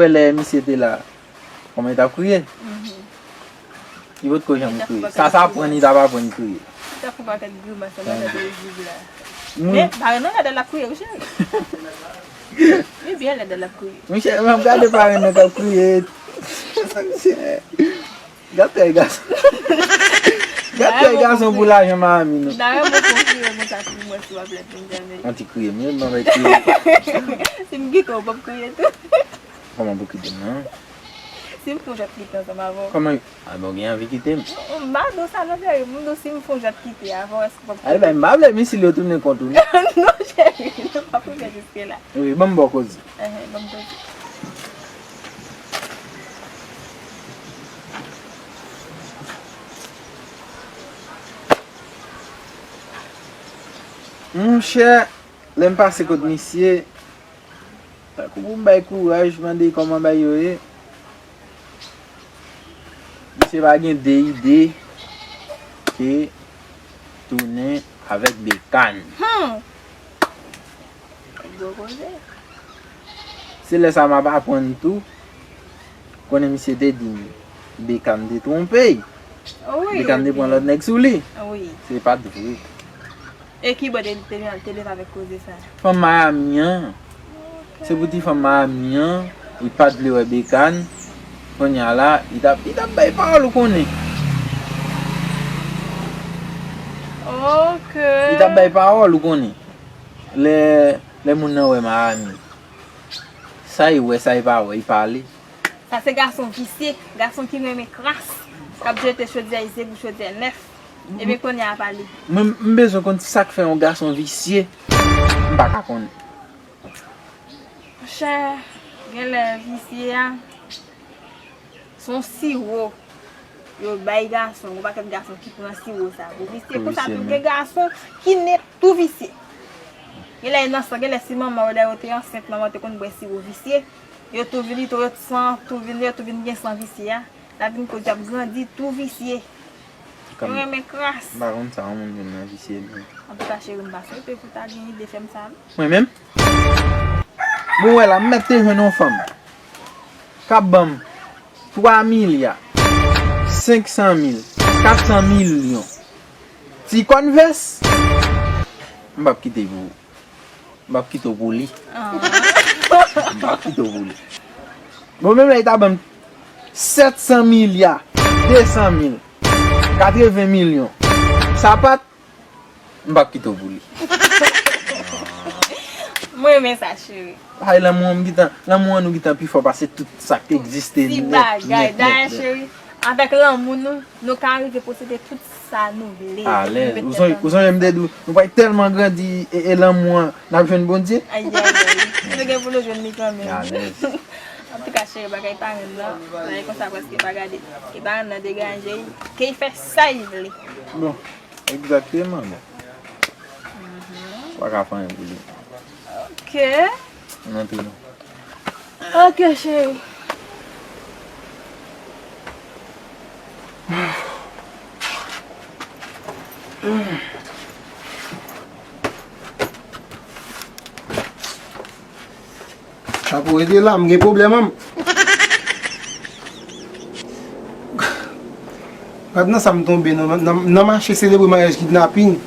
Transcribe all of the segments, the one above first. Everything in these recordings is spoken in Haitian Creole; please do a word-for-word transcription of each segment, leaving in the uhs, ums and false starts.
Wè lè misye te la, kòman li t ap kriye? Li potko janm kriye. Sa, sa aprann li t ap aprann kriye. Li t ap fè pakèt grimas nan bagay de viv la. Men, parenn nan gade l ap kriye, wi, cheri. Li byen lèd lè l ap kriye. Monchè, m ap gade parenn nan k ap kriye. Monchè, gad tèt gason. Gad tèt gason pou lajan Miami, non. Dayè, mwen konfye mwen sa pou mwen sou ap lè vin dèmen. An ti kriye, men mwen kriye. Si m kite w, w p ap kriye tou. Kòman pou kite m, non? Si m fè yon jòt kite ansanm avè w. Kòman? A bon, gen anvi kite m? M pa di w sa non, cheri. M di w si m fè yon jòt kite avè w, èske w p ap kite m? Ay, bay, m pa vle misil yo tounen kont ou, non. Non, cheri, nou p ap rive jiske la. Wi, ban m ba w koze. Enhen, ban m koze. Monchè, lè m pase kot misye, tankou pou m bay kouraj, mande kòman bagay yo ye, misye pa gen de ide ke tounen avèk Bekan. Hmm. Gwo koze. Se lè sa m ap aprann tou, konnen misye te di m Bekan te twonpe l. Wi, Bekan te pran lòt nèg sou li. Wi. Se pa t vre. E ki bò te, te, te leve avèk koze sa? Fanm Miami an. Ok. Se pou ti fanm Miami an, li pa t vle wè Bekan. Kounye a la, li t ap, li t ap bay pawòl, ou konnen. Ok. Li t ap bay pawòl, ou konnen. Lè, lè moun nan wè Miami, sa e wè, sa e pa wè, e pale. Sa se gason visye, gason ki renmen kras, k ap jete chodyè ize pou chodyè nèf. Ebyen, kounye a pale. Mwen, m bezwen konn sa k fè yon gason visye. M pa ka konnen. Monchè, genlè visye a, se yon siwo yo bay gason, gon pakèt gason ki pran siwo sa pou visye. Pou visye, konsa tou, men gen gason ki nèt tou visye. Genlè e nan san, genlè si manman yo, lè yo te ansent, manman te konn bwè siwo visye. Yo tou vin, yo tou, yo san, tou vin, yo tou vin gen san visye a. L ap vin koz y ap grandi tou visye. Yo renmen kras. M pa konn sa yon moun vin nan visye, non. Antouka, cheri, m pa swete pou w ta gen ide fè m sa, non. Mwen menm? Bon, wè la, m mèt te jwenn yon fanm k ap ban m twa milya senk san mil, kat san milyon ti kòn vès, m p ap kite pou ou. M p ap kite w pou li. Ah. M p ap kite w pou li. Bon, menm lè li ta ban m sèt san milya de san mil, katreven milyon sapat, m p ap kite w pou li. Mwen renmen sa, cheri. Ay, lanmou an m gentan, lanmou an nou gentan pi fò pase tout sa k egziste nèt, nèt, nèt, nèt. Ti bagay. Dayè, cheri, avèk lanmou nou, nou ka rive posede tout sa nou vle. Alèz. Ou sonje, ou sonje m te di w, nou pral tèlman grandi e, e lanmou an, n ap jwenn Bondye. Ay, ay, ay. Nou gen pou nou jwenn li kanmenm. Alèz. Antouka, cheri, bagay parenn nan, bagay konsa prèske pa gade. Ke parenn nan degaje l, ke l fè sa l vle. Bon. Egzakteman, bon. Mhm. Ou pa ka fè anyen pou li. Ok. Ann antre non. Ok, cheri. Chapo rete la, m gen pwoblèm an m. Gad nan sa m tonbe nan, nan, nan mache selebre maryaj kidnaping.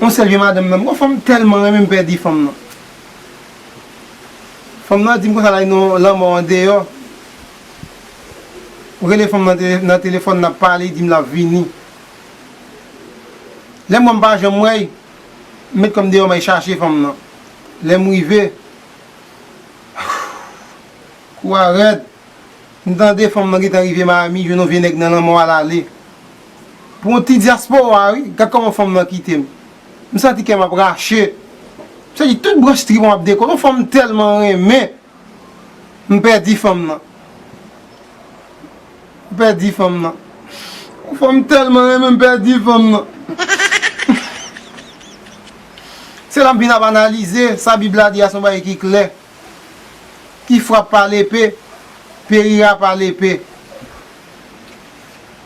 Yon sèl vye madanm nan, m gon fanm tèlman renmen m pèdi fanm nan. Fanm nan di m konsa la, non, lanmò andeyò. M rele fanm nan tele-, nan telefòn, n ap pale, li di m l ap vini. Lè m wè m pa janm wè l, m met kò m deyò, m al chache fanm nan. Lè m rive, kou a rèd. M tande fanm nan gentan rive Miami, jwenn yon vye nèg nan lanmò al ale. Pou yon ti dyaspora, wi, gad kòman fanm nan kite m. M santi kè m ap rache. M santi tout branch trip mwen ap dekole. Yon fanm m tèlman renmen, m pèdi fanm nan. M pèdi fanm nan. Yon fanm m tèlman renmen, m pèdi fanm nan. Se la m vin ap analize sa Bib la di a, se yon bagay ki klè. Qui frappe par l'épée périra par l'épée.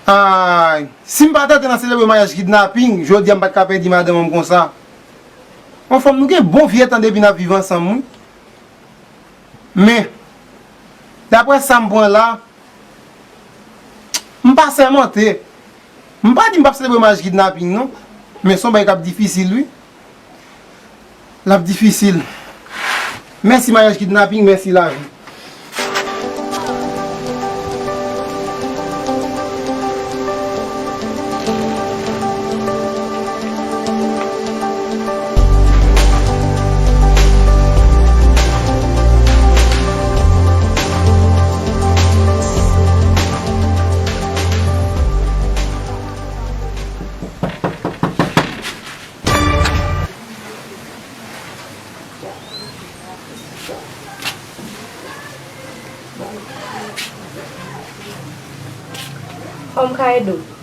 Ay, si m pa t antre nan selebre maryaj kidnaping, jodi a m pa t ka pèdi madanm an m konsa. Yon fanm, nou gen bon vye tan depi n ap viv ansanm, wi. Men, daprè sa m pran la, m pa sèmante. M pa di m p ap selebre maryaj kidnaping non, men se yon bagay k ap difisil wi. L ap difisil. Mèsi maryaj kidnaping, mèsi lavi. Kòman m ka ede w?